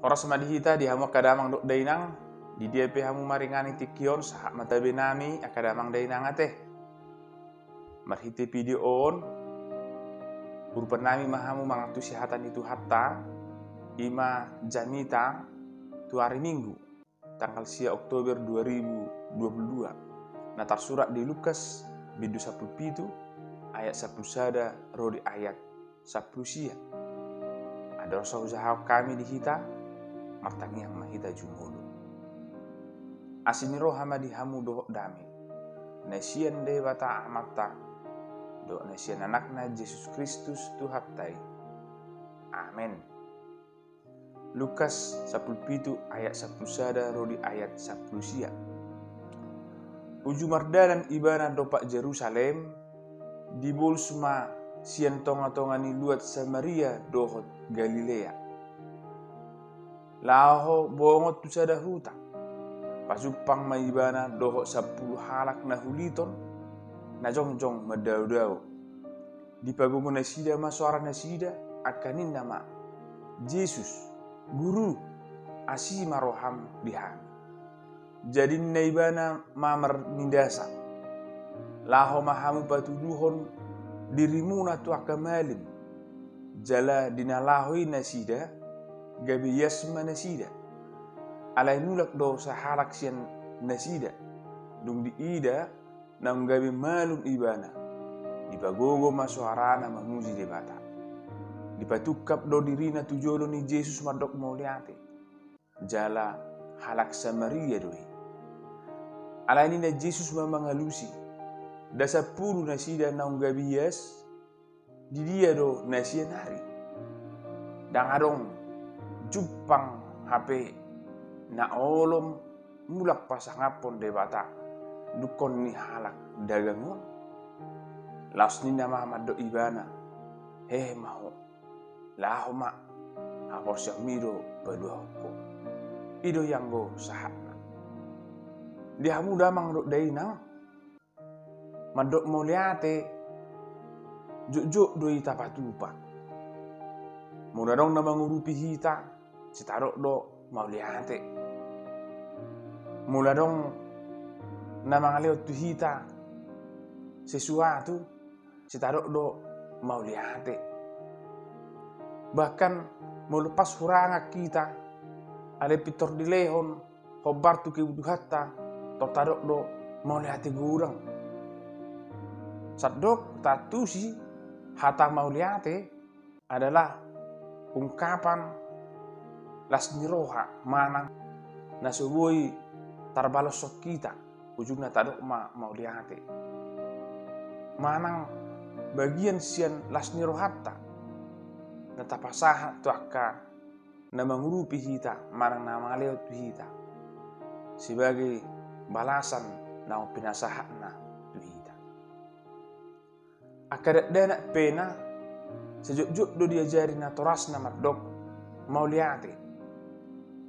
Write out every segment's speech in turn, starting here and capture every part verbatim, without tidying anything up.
Horas ma di hita, di hamu angka damang dohot dainang, di dia pe hamu maringanan tingki on, sahat ma tabe nami angka damang dainang ate. Marhite video on, urupan nami ma hamu mangantusi hata ni Tuhanta, i ma jamita tu ari Minggu, tanggal sia Oktober dua ribu dua puluh dua, na tarsurat di Lukas, bindu sampulu pitu, ayat sampulu sada ro di ayat sampulu sia. Andorang so hujahahon hami di hita, martangiang ma hita jumolo. Asi ni roha ma di hamu dohot dame, na sian Debata Amanta, dohot na sian Anakna Jesus Kristus Tuhanta i. Amen. Lukas sampulu pitu ayat sampulu sada ro di ayat sampulu sia. Uju mardalan ibana dompak Jerusalem, dibolus ma sian tonga-tonga ni luat Samaria dohot Galilea. Laho bongot tu sada huta, pajumpang ma ibana dohot sampulu halak na huliton, na jongjong mandao-dao. Dipagogo nasida ma soara nasida, angka ninna ma: "Jesus, Guru, asi ma roham di hami." Jadi ninna ibana ma marnidasa: "Laho ma hamu patuduhon dirimuna tu angka malim." Jala di na laho i nasida, gabe ias ma nasida. Alai mulak do sahalak sian nasida, dung diida naung gabe malum ibana, dipagogo ma soarana mamuji Debata. Dipatungkap do dirina tu jolo ni Jesus mandok mauliate. Jala halak Samaria do i. Alai ninna Jesus ma mangalusi: "Nda sampulu nasida naung gabe ias? Di dia do na sian ari? Ndang adong jumpang hape na olo mulak pasangaphon Debata dungkon ni halak dagang on?" Laos ninna ma mandok ibana: "Hehe ma ho, laho ma, haporseaonmi do paduahon ho." I do i anggo sahatna. Di hamu damang dohot dainang, mandok mauliate jotjot do i tapatupa. Molo adong na mangurupi hita, sitadok do mauliate. Molo adong na mangalehon tu hita sesuatu, sitadok do mauliate. Bahkan molo pas hurangan hita, alai pintor dilehon hombar tu kebutuhanta, tong tadok do mauliate godang. Sandok taantusi, hata mauliate adalah ungkapan las ni roha manang na so boi tarbaloshon hita, ujungna tadok ma mauliate. Manang bagian sian las ni rohanta na tapasahat tu angka na mangurupi hita manang na mangalehon tu hita, sebagai balasan naung pinasahatna tu hita. Angka dakdanak pe na, sejotjot do diajari natorasna mandok mauliate.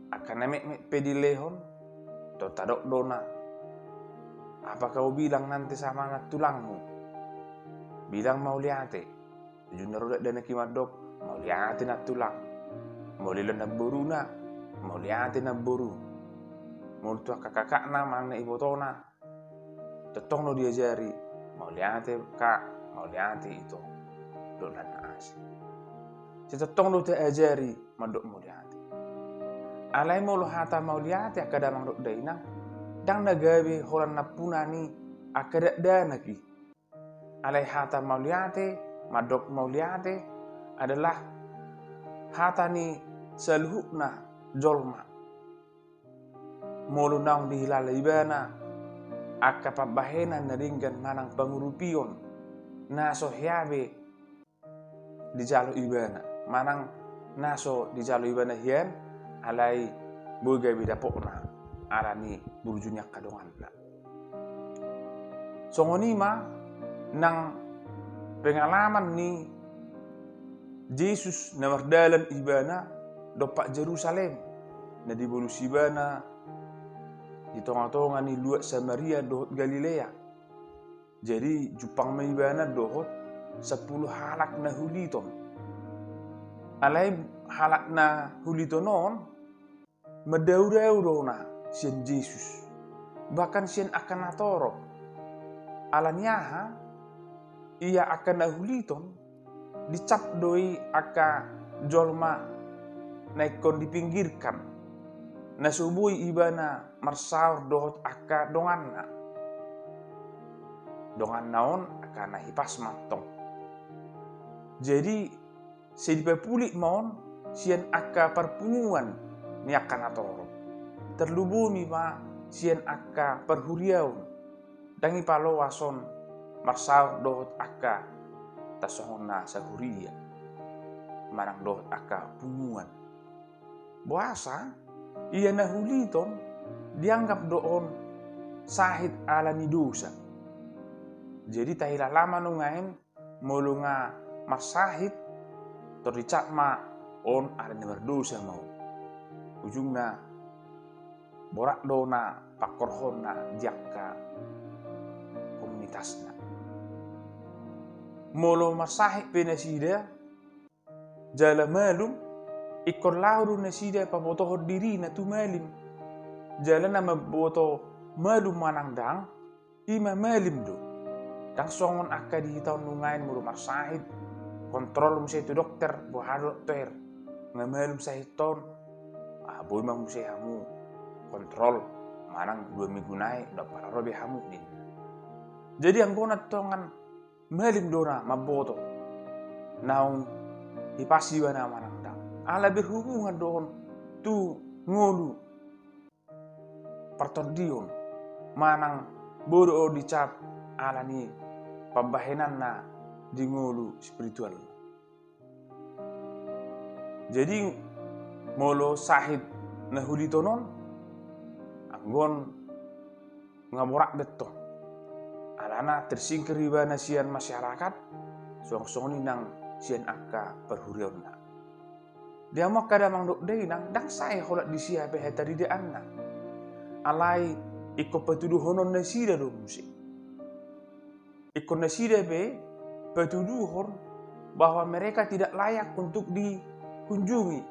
Angka na metmet pe dilehon, tong tadok do na: "Apa kau bilang nanti sama anak tulangmu? Bilang mauliate." Ujungna ro dakdanak i mandok: "Mauliate nantulang." Molo i namboruna: "Mauliate namboru." Molo tu angka kakakna manang na ibotona, tongtong do diajari: "Mauliate kak, mauliate ito." Dohot na asing. Sitongtong do taajari mandok mauliate. Alai molo hata mauliate, angka damang dohot dainang, ndang na gabe holan nampuna ni angka dakdanak i. Alai hata mauliate, mandok mauliate adalah hata ni saluhutna jolma. Molo naung dihilala ibana angka pambahenan na denggan manang pangurupion na so hea be dijalo ibana, manang na so dijalo ibana hian, alai boi gabe dapotna ala ni burju ni angka donganna. Songon i ma nang pengalaman ni Jesus na mardalan ibana dompak Jerusalem, na dibolus ibana di tonga-tonga ni luat Samaria dohot Galilea. Jadi jumpang ma ibana dohot sampulu halak na huliton. Alai halak na huliton on Mandao-dao do na sian Jesus, bahkan sian angka natorop. Ala ni aha? Ia angka na huliton dicap do i angka jolma na ingkon dipinggirkan, na so boi ibana marsaor dohot angka donganna. Donganna on angka na hipas mantong. Jadi, sai dipapulik ma on sian angka parpunguan ni angka natorop. Tarlumobi ma sian angka parhuriaon. Ndang ipaloas on marsaor dohot angka tarsongon na sahuria manang dohot angka punguan. Boasa? Ia na huliton dianggap do on sahit ala ni dosa. Jadi tahilala ma nuaeng, molo nga marsahit, tor dicap ma on ala ni mardosa ma on. Ujungna borat do na pangkorhonna di angka komunitasna. Molo marsahit pe nasida jala malum, ingkon laho do nasida pabotohon dirina tu malim. Jala na mamboto malum manang ndang, i ma malim do. Ndang songon angka di hita on nuaeng, molo marsahit, kontrol muse tu dokter, boha do dokter, nga malum sahit on, ah, boi ma muse hamu kontrol manang dua minggu nai, ndang parroha be hamu, ninna. Jadi anggo na tongan malim do na mamboto naung hipas ibana manang ndang, ala berhubungan do on tu ngolu partondion manang boi do on dicap ala ni pambahenanna di ngolu spiritual. Jadi molo sahit na huliton on, anggo on nga borat be tong. Alana tersingkir ibana sian masyarakat, songon-songon i nang sian angka parhuriaonna. Di hamu angka damang dohot dainang, ndang sae holan disi hape hataridaanna. Alai ingkon patuduhonon nasida do muse. Ingkon nasida pe patuduhon bahwa mereka tidak layak untuk dikunjungi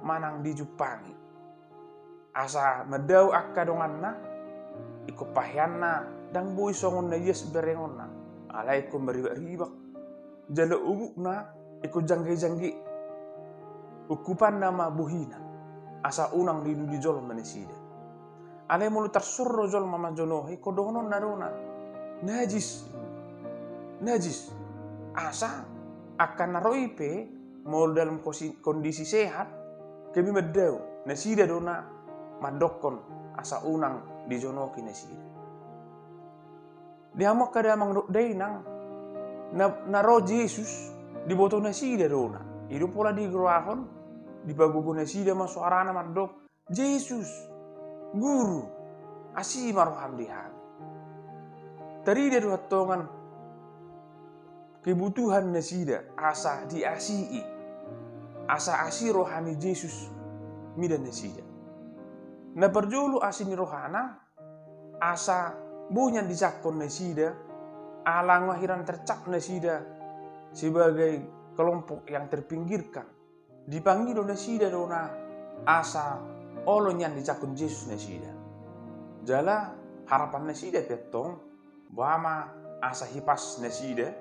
manang dijumpangi. Asa mandao angka donganna, ingkon paheanna ndang boi songon na ias berengonna, alai ingkon maribak-ribak. Jala ubukna ingkon jangge-jangge. Ungkupanna ma bohina, asa unang dilului jolma nasida. Alai molo tarsorro jolma manjonohi, ingkon dohononna do na, najis. Najis. Asa angka na ro i pe, molo dalam kosi-, kondisi sehat, gabe mandao, nasida do na mandokkon asa unang dijonohi nasida. Di hamu angka damang dohot dainang, na, na ro Jesus, diboto nasida do na. I do pola digerohahon, dipagogo nasida ma soarana mandok, "Jesus, Guru, asi ma roham di hami." Tarida do hatongan kebutuhan nasida asa diasii, asa asi roha ni Jesus mida nasida. Na parjolo asi ni rohana, asa boi nian dijangkon nasida, ala nga hiran tercap nasida sebagai kelompok yang terpinggirkan. Dipangido nasida do na asa olo nian dijangkon Jesus nasida. Jala harapan nasida pe tong, boha ma asa hipas nasida,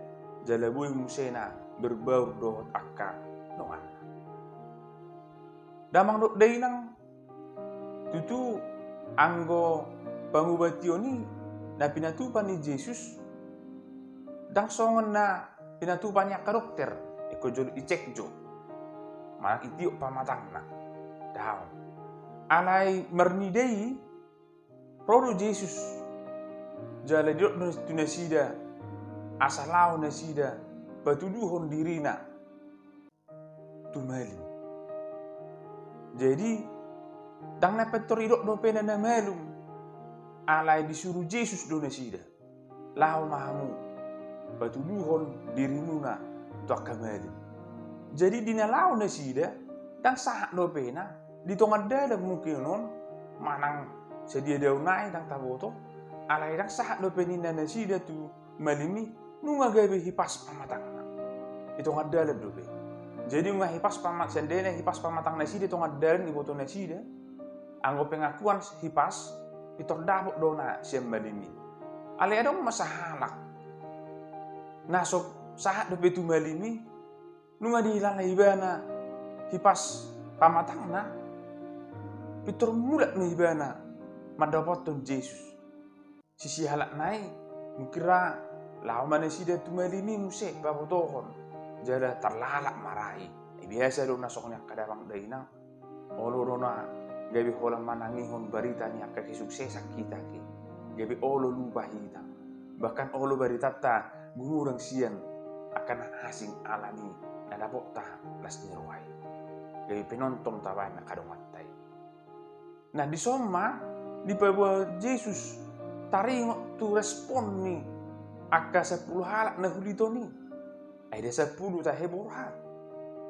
jala boi muse na berbaur dohot angka donganna. Damang dohot dainang, tutu anggo pangubation i na pinatupa ni Jesus, ndang songon na pinatupa ni angka dokter, ingkon jolo icek jo manang itiop pamatangna. Daong. Alai marnida i, ro do Jesus, jala didok do tu nasida, asa laho nasida patuduhon dirina tu malim. Jadi, ndang na pintor didok dope na na malum, alai disuru Jesus do nasida, "Laho ma hamu patuduhon dirimuna tu angka malim." Jadi di na laho nasida, ndang sahat dope na di tonga dalan mungkin on, manang sadia dao nai ndang taboto, alai ndang sahat dope ninna nasida tu malim i, nunga gabe hipas pamatangna. Di tonga dalan dope. Jadi nunga hipas pamat-, seandainya hipas pamatang nasida di tonga dalan, diboto nasida, Anggo pengakuan hipas, pintor dapot do na sian malim i. Alai adong ma sahalak na so sahat dope tu malim i, nunga dihilala ibana hipas pamatangna, pintor mulak ma ibana mandapothon Jesus. Sisihalakna i, mungkin ra laho ma nasida tu malim i muse pabotohon, jala tarlalap ma ra i. Ai biasa do na songon i angka damang dainang. Olo do na gabe holan manangihon barita ni angka kesuksesan hita ke. Gabe olo lupa hita. Bahkan olo baritanta gumurang sian angka na asing alani na dapotta las ni roha i. Gabe penonton tabaen angka donganta i. Nah, dison ma dipaboa Jesus taringot tu respon ni angka sampulu halak na huliton i. Ai nda sampulu tahe borhat.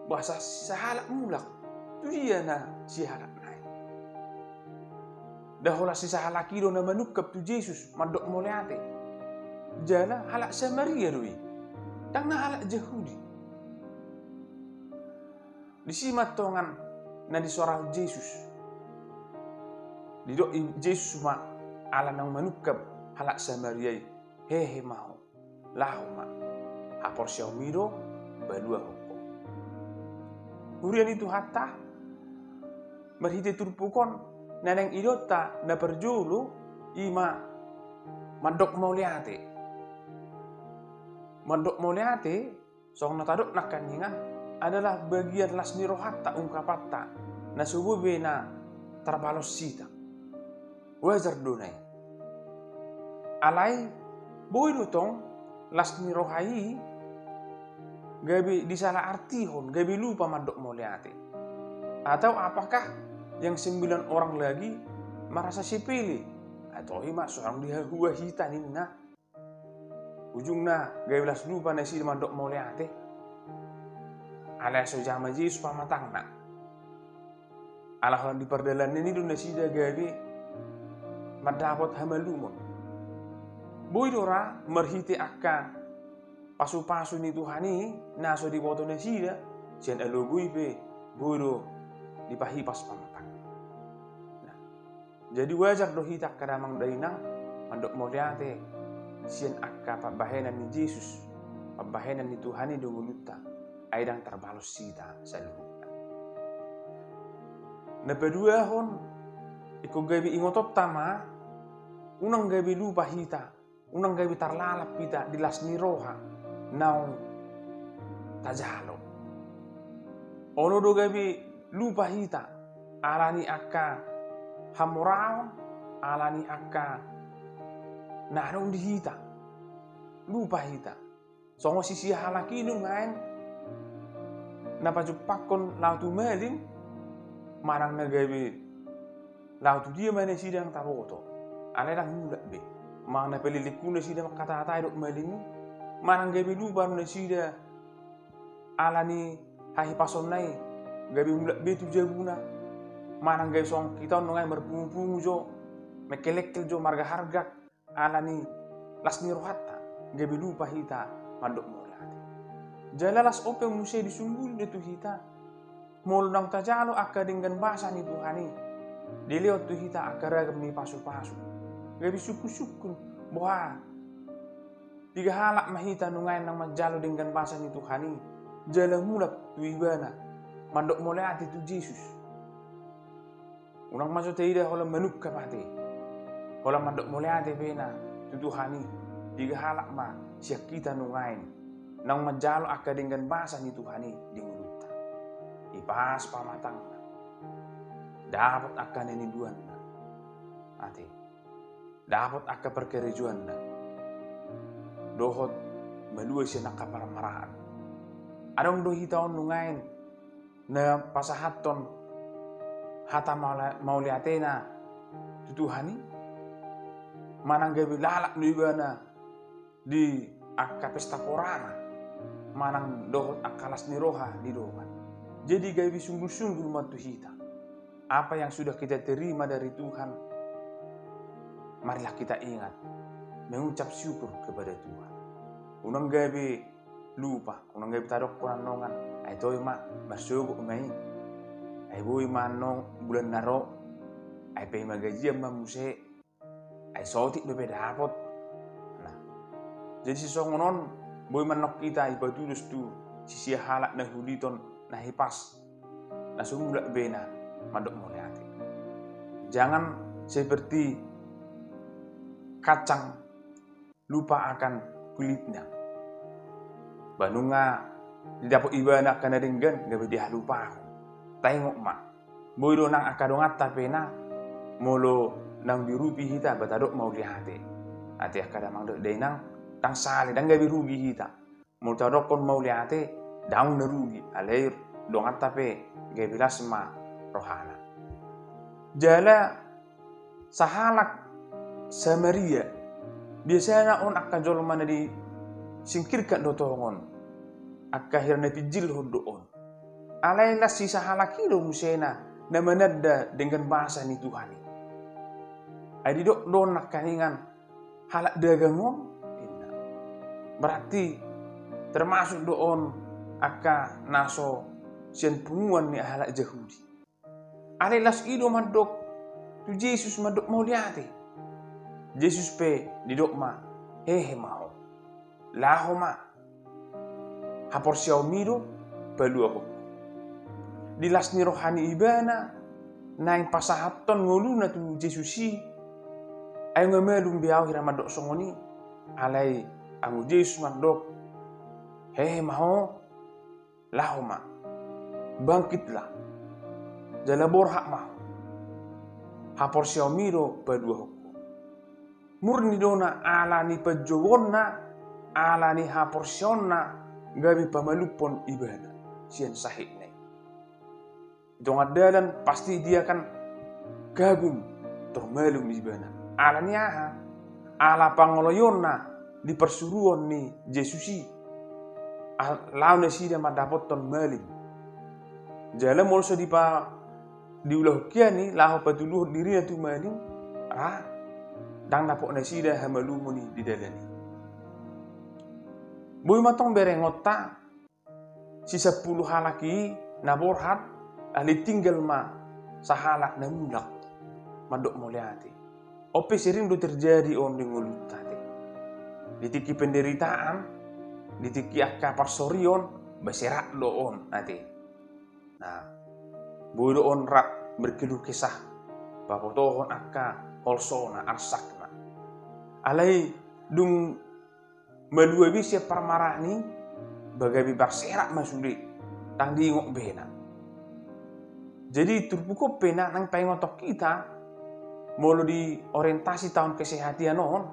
Boasa sahalak mulak? Tu dia na sihalakna i? Nda holan sisahalak i do na manungkap tu Jesus mandok mauliate. Jala halak Samaria do i. Ndang na halak Jahudi. Disi ma tongan na disorahon Jesus. Didok i Jesus ma ala naung manungkap halak Samaria i, hehe ma ho, laho ma, haporseaonmi do paluahon ho. Huria ni Tuhanta, marhite turpuk on, na naeng idaonta na parjolo, i ma mandok mauliate. Mandok mauliate, songon na tadok nangkaningan, adalah bagian las ni rohanta, ungkapanta, na so boi be na tarbalos hita. Wajar do na i. Alai boi do tong las ni roha i gabe disalahartihon, gabe lupa mandok mauliate? Atau apakah yang sembilan orang lagi merasa sepele? Atau i ma so adong di hahua hita ninna. Ujungna gabe las lupa nasida mandok mauliate. Alai so jamajus pamatangna. Ala holan di pardalanan i do nasida gabe mandapot hamalumon. Boi do ra marhite angka pasupasu ni Tuhan i na so diboto nasida, sian alogo i pe boi do dipahipas pamatangna. Nah, jadi wajar do hita angka damang dainang mandok mauliate sian angka pambahenan ni Jesus, pambahenan ni Tuhan i di ngolunta, ai ndang tarbalos hita saluhutna. Na paduahon, ingkon gabe ingotonta ma, unang gabe lupa hita, unang gabe tarlalap hita di las ni roha naung tajalo. Olo do gabe lupa hita alani angka hamoraon, alani angka na adong di hita. Lupa hita. Songon sisihalak i nuaeng na pajumpangkon laho tu malim, manang na gabe laho tu dia ma nasida ndang taboto. Alai ndang mulak be. Manang na palelengkuna nasida mangkatahatahi dohot malim i, manang gabe lupa nasida alani hahipasonna i, gabe mulak be tu jabuna. Manang gabe songon hita on nuaeng marpungupungu jo, mengkelengkel jo, margakhargak, alani las ni rohanta, gabe lupa hita mandok mauliate. Jala las on pe muse disungguli do tu hita, molo naung tajalo angka denggan basa ni Tuhan i, dilehon tu hita angka ragam ni pasupasu. Gabe sungkunsungkun, boha, piga halak ma hita nuaeng naung manjalo denggan basa ni Tuhan i, jala mulak tu Ibana, mandok mauliate tu Jesus. Unang ma jo taida holan manungkap ate, holan mandok mauliate pe na tu Tuhan i. Piga halak ma sian hita nuaeng naung manjalo angka denggan basa ni Tuhan i di ngolunta. Hipas pamatangna, dapot angka na niduanna ate, dapot angka parkarejoanna, dohot malua sian angka parmaraan. Adong do hita on nuaeng na pasahathon hata maula-, mauliatena tu Tuhan i, manang gabe lalap do ibana di angka pesta porana, manang dohot angka las ni roha di dongan. Jadi gabe sunggul-sunggul ma tu hita. Apa yang sudah kita terima dari Tuhan, marilah kita ingat mengucap syukur kepada Tuhan. Unang gabe lupa, unang gabe tadokkon annon, ai toe ma, marsogot ma i. Ai boi ma annon bulan na ro, Ai pe ima gajian ma muse, ai sotik dope dapot. Nah, jadi sisongon on boi ma annon hita ipatudos tu sisia halak na huliton na hipas, na so mulak bena mandok mauliate. Jangan seperti kacang lupa akan kulitnya. Ba nunga didapot ibana angka na denggan gabe dihalupahon. Taingot ma, boi do nang angka donganta pe na, molo naung diurupi hita ba tadok mauliate. Ate angka damang dohot dainang, ndang sale, ndang gabe rugi hita. Molo tadokkon mauliate, ndang na rugi, alai donganta pe gabe las ma rohana. Jala sahalak Samaria, biasana on angka jolma na disingkirkan do tongon, angka hira na pinjilhon do on. Alai las si sahalak i do muse na, na mananda denggan basa ni Tuhan i. Ai didok do on nangkaningan, halak dagang on, ninna. Berarti termasuk do on angka na so sian punguan ni halak Jahudi. Alai las i do mandok tu Jesus mandok mauliate. Jesus pe didok ma, hehe ma ho. Laho ma. Haporseaonmi do paluahonku. Di las ni roha ni ibana naeng pasahathon ngoluna tu Jesus i. Ai nunga malum be ahu hira mandok songon i. Alai anggo Jesus mandok, hehe ma ho, laho ma. Bangkitlah. Jala borhat ma ho. Haporseaonmi do paluahonku. Murni do na ala ni panjouonna, ala ni haporseaonna, gabe pamalumhon ibana sian sahitna i. Di tonga dalan pasti dia kan kagum, tor malum ibana. Ala ni aha? Ala pangoloionna di parsuruon ni Jesus i. Al-, laho nasida mandapothon malim. Jala molo so dipa-, diulahon hian i laho patuduhon dirina tu malim, ra, ndang dapot nasida hamalumon i di dalan i. Boi ma tong berengonta, si sampulu halak i na borhat, alai tinggal ma sahalak na mulak mandok mauliate. On pe sering do terjadi on di ngolunta ate. Di tingki penderitaan, di tingki angka parsorion, ba serak do on ate. Nah, boi do on rap berkeluh kesah, pabotohon angka holsona, arsakna. Alai dung malua be sian parmaraan i, ba gabe marserak ma sude, ndang diingot bena. Jadi turpuk on pe na naeng paingothon hita, molo di orientasi tahun kesehatan on,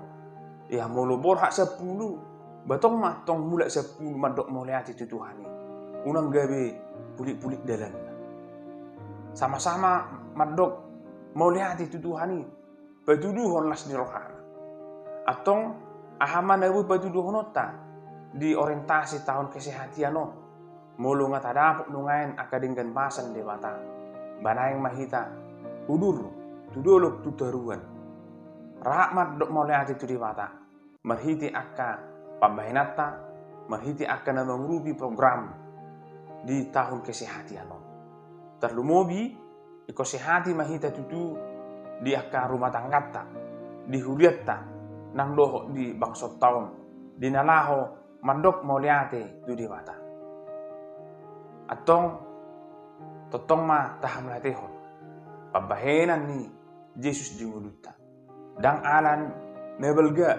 ya molo borhat sampulu, ba tong ma tong mulak sampulu mandok mauliate tu Tuhan i. Unang gabe pulik-pulik dalanna. Sama-sama mandok mauliate tu Tuhan i, patuduhon las ni rohana. Antong, aha ma na boi patuduhononta di orientasi tahun kesehatan on? Molo nga tadapot nuaeng angka denggan basa ni Debata, ba naeng ma hita udur tu dolok tu toruan. Rap mandok mauliate tu Debata marhite angka pambahenanta, marhite angka na mangurupi program di tahun kesehatan on. Tarlumobi, ingkon sehati ma hita tutu di angka rumah tangganta, di hurianta, nang dohot di bangsonta on, di na laho mandok mauliate tu Debata. Antong, tongtong ma tahamauliatehon pambahenan ni Jesus di ngolunta. Ndang ala na balga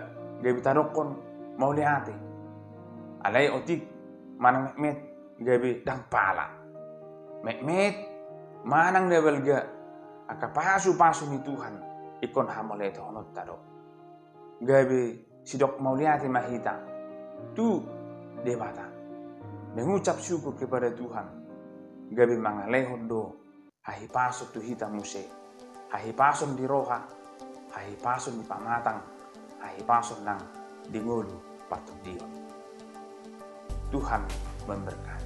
gabe tadokkon mauliate. Alai otik manang metmet gabe ndang pala. Metmet manang na balga angka pasupasu ni Tuhan ingkon hamauliatehononta do. Gabe sidok mauliate ma hita tu Debata, mengucap syukur kepada Tuhan, gabe mangalehon do hahipason tu hita muse, hahipason di roha, hahipason di pamatang, hahipason nang di ngolu partondion. Tuhan memberkati.